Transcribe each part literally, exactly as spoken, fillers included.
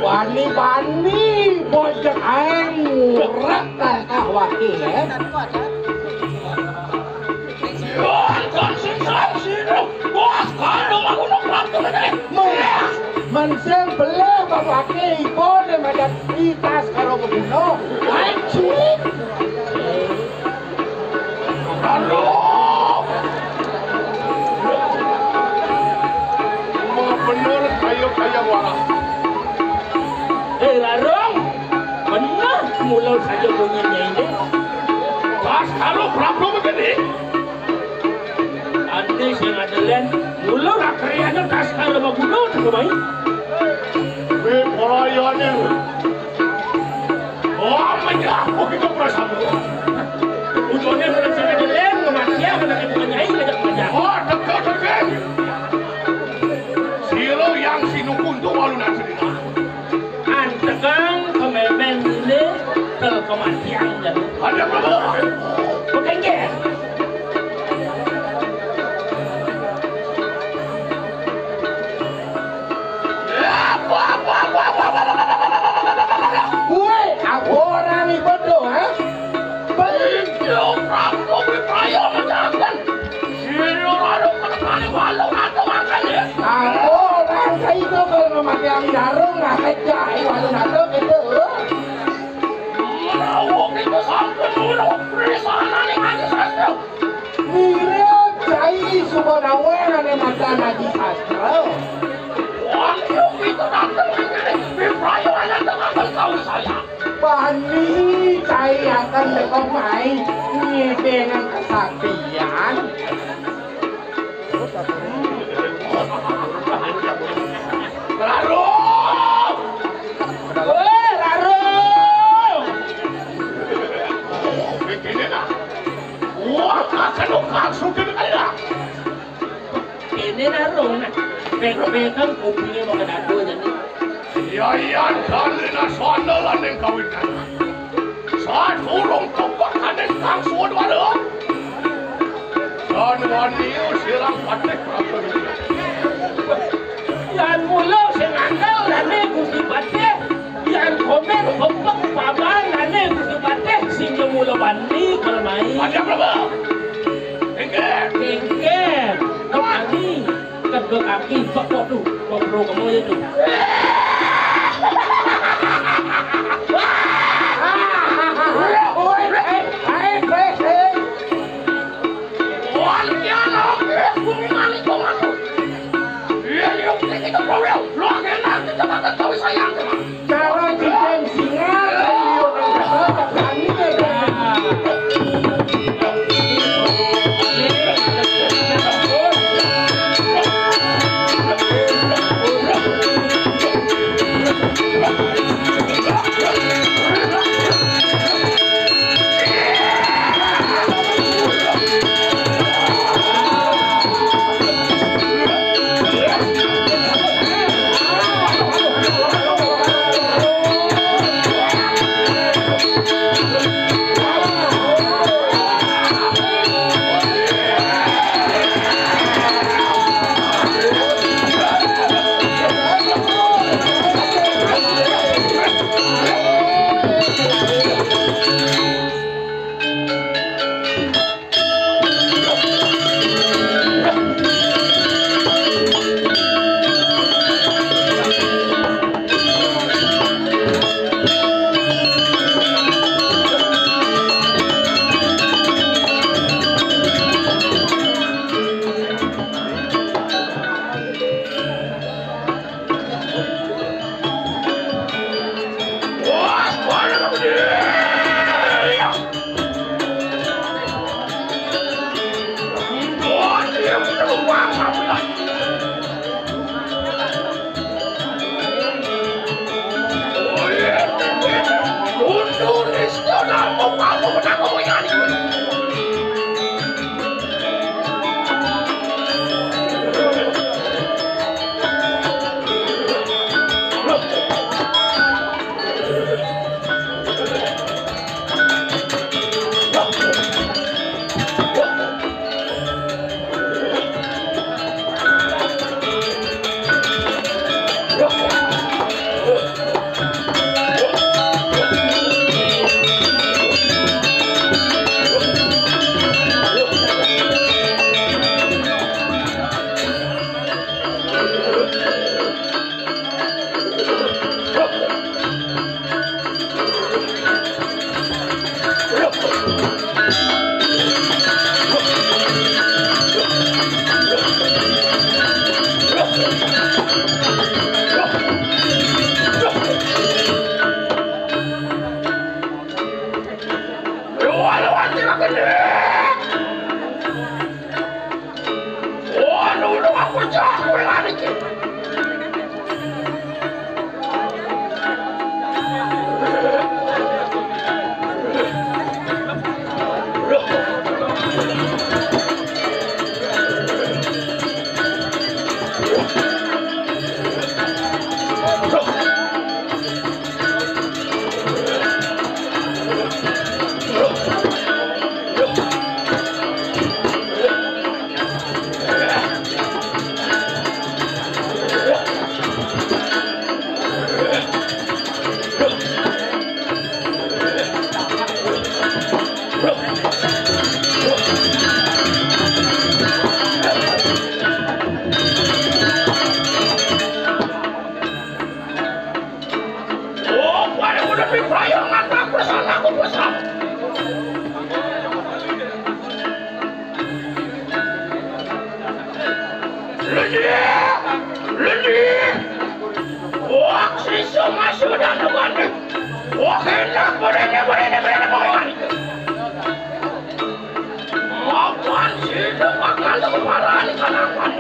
Bani-bani bojeg aeng ngurak tangkah waki, ya. Meh, men sing beleh bapake iba deh madat itas karo bebuno. Anjing. Aduh. Mau bener kayu kaya waras. Eh, Rarung, bener mula saja bunyinya ini. Pas kalau Prabu begini. Ande sing adelen, mula rakriana tas karo maguno teko mai. Wih, parayane. Oh, menyah, kok kita perasaan. Ujone mula sing adelen, kematian, mana kita nyai, ngajak ngajak. Oh, teko, teko. Sira yang sinukuntu walu nasrina. Antegang kememen ini kel kematian jadi. Ada apa? Oke, nggih. Woi, aborane padha, ha? Beliau Prabu Wiprayo menjalankan. Sira ora ketepane walu atau makan ya. Aku orang itu kalau memakai yang jarum nggak kejai walu nato gitu. Menawa kita sampai dulu, perisanane hanya sastra. Mira cai suka nawe ane mata naji sastra. Waduh, itu datang ini. Wiprayo anak dengan tahu saya. Bani cai akan teko mai ngedengan kesaktian. Rarung! Woi, Rarung! Mikirnya nah. Wah, akan okan sudah kali dah. Ini narung nah. Pegang-pegang kupingnya mau kena tuh jadi. Iya, iya, dan ini sandal ning kawitan. Saat urung tebak kaning kang suwun waduh. Dan wani sirang patih Prabu. Yan mula sing andal lane Gusti Patih. Yan komen bebek paban lane Gusti Patih sing mula wani kelmai. Ada Prabu. Inggih. Inggih. Kemani. Kedua kaki, bak, waduh, ngobrol kamu aja tuh. Woi, eh, eh, eh, eh. Wah, iya, loh. Eh, bumi maling kok ngaku. Iya, iya, kita problem. Lo enak, kita kata tahu saya, teman. Cara cicing singa, ayo, kami ya, Oh, pada kudu dibayar mata pesan aku pesan. Lidi! Lidi! Wah, sisa masih udah nunggu. Wah, enak, berani, berani, berani, berani. Mapan sida bakal marani kalawan.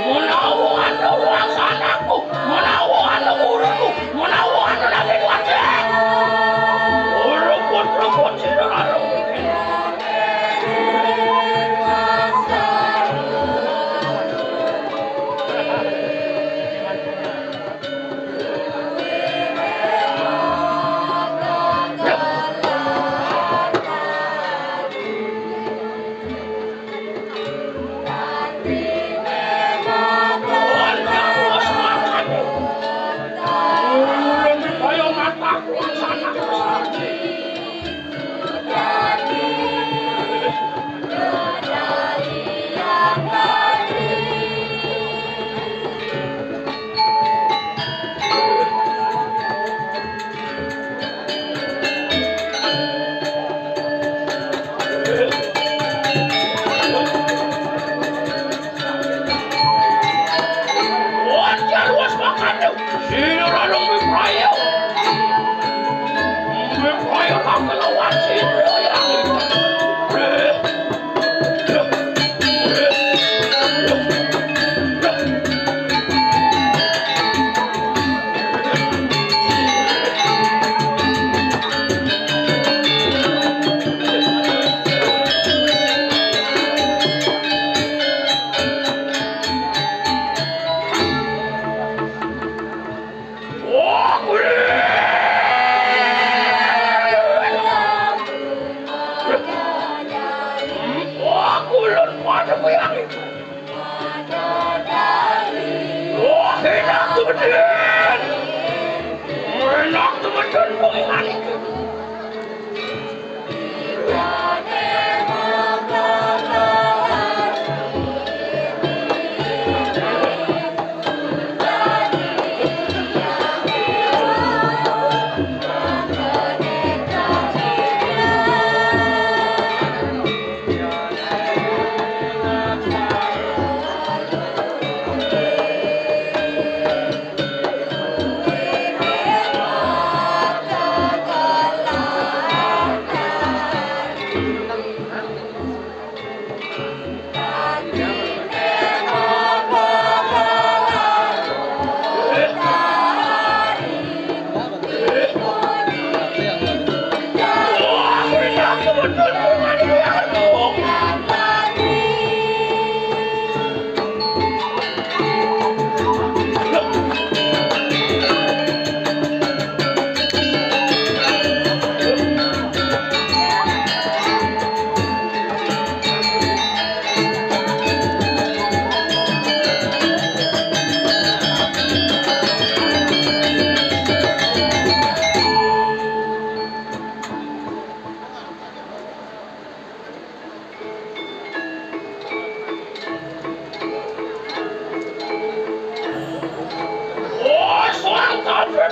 Menawa ana wong sanakku, menawa ana muridku, menawa ana nabi kuwate. Ora pun-pun sira karo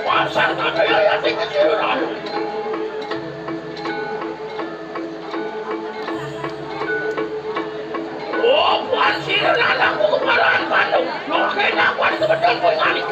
Pasar kami ya, ya, tinggi sih, anu. Oh, pansiran anakku kepala anu. Oke, nak, wan kebetulan kowe ngalik.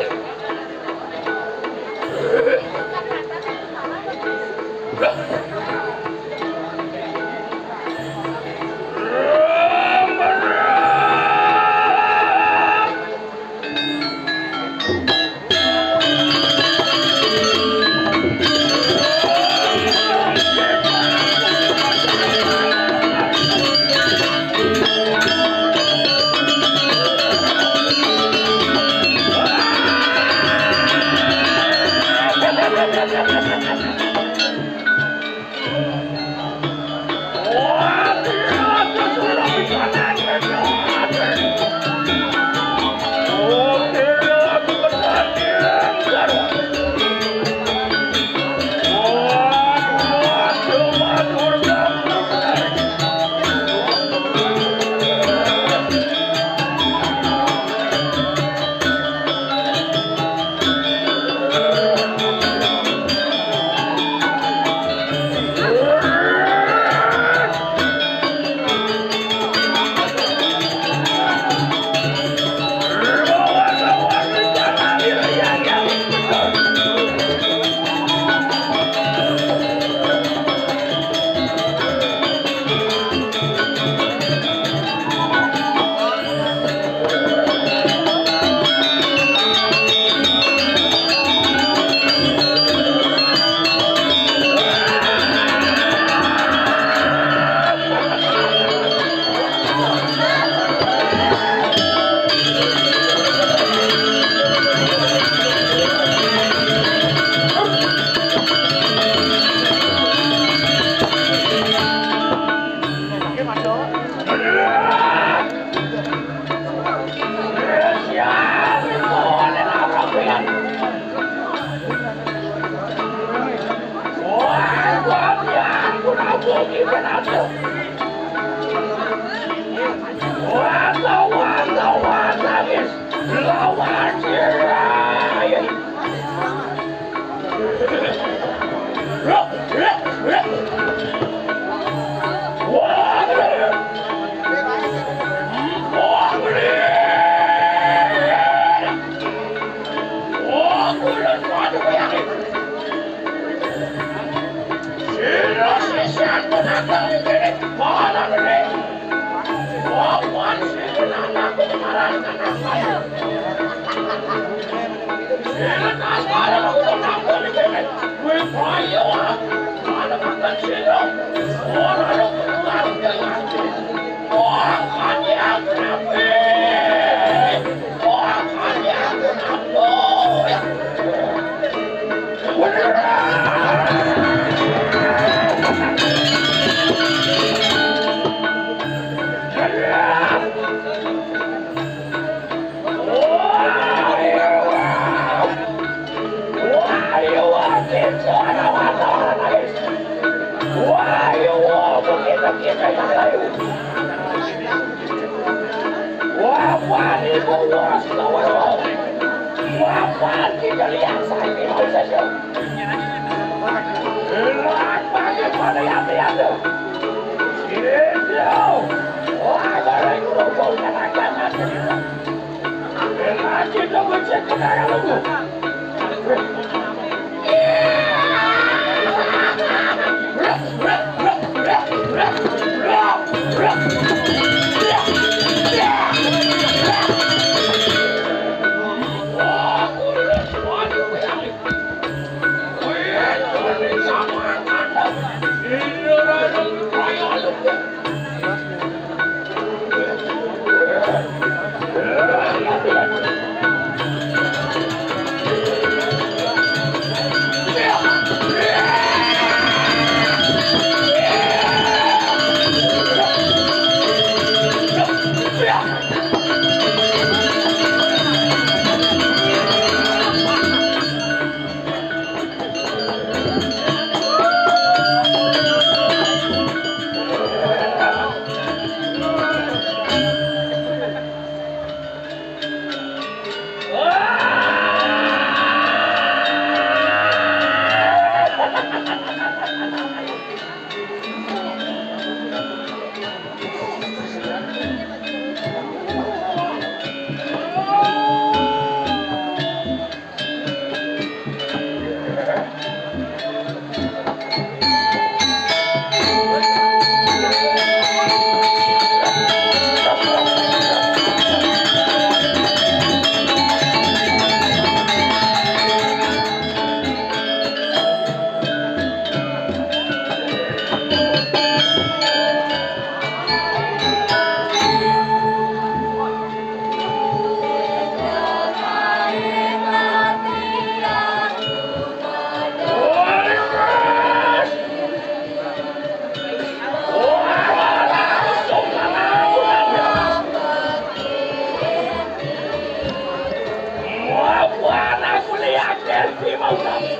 Anakku lihat Delvi mau kami.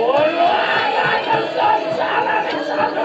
Wala, yang satu.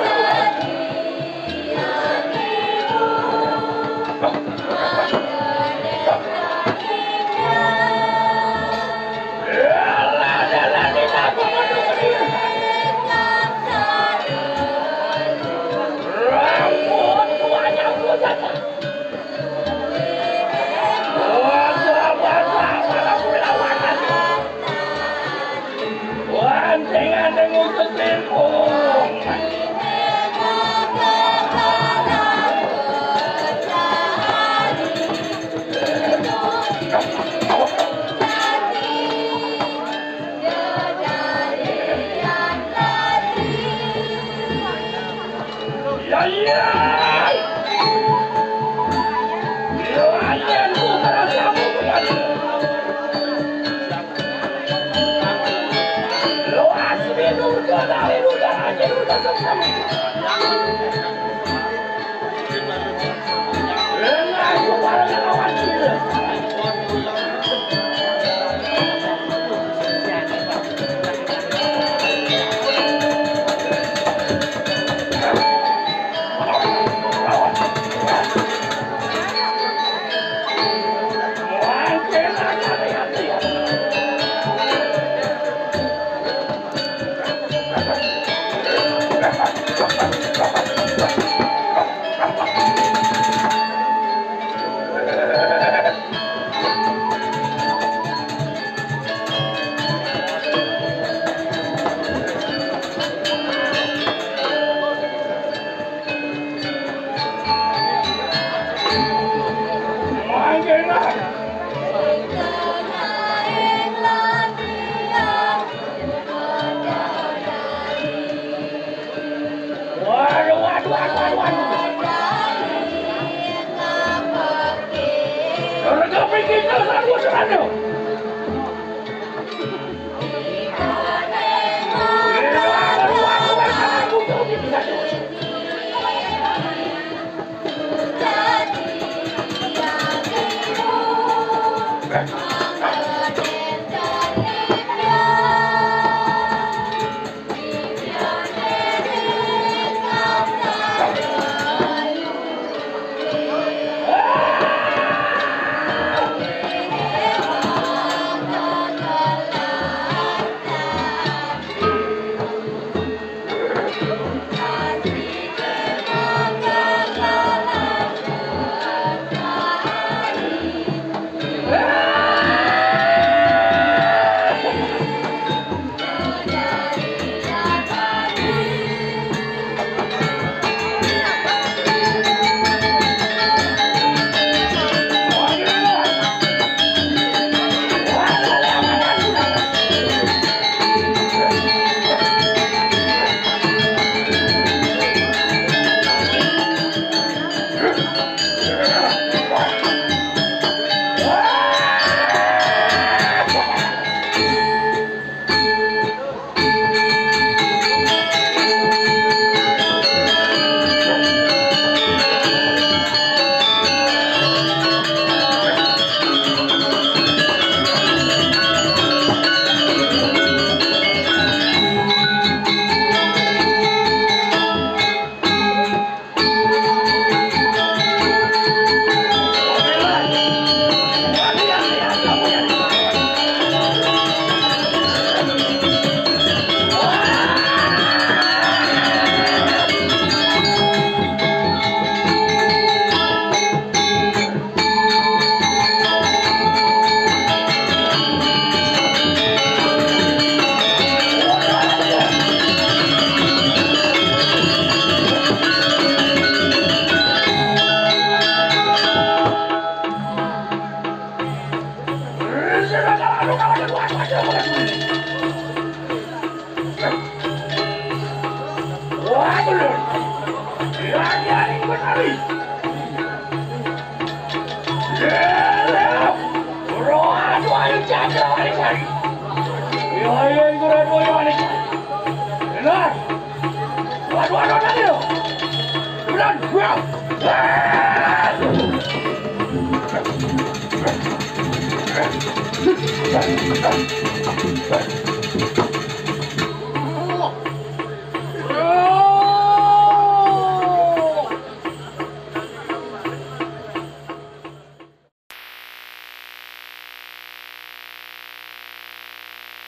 Waduh, waduh, waduh, waduh, waduh. Orang kau pikir kau sanggup dengan dia?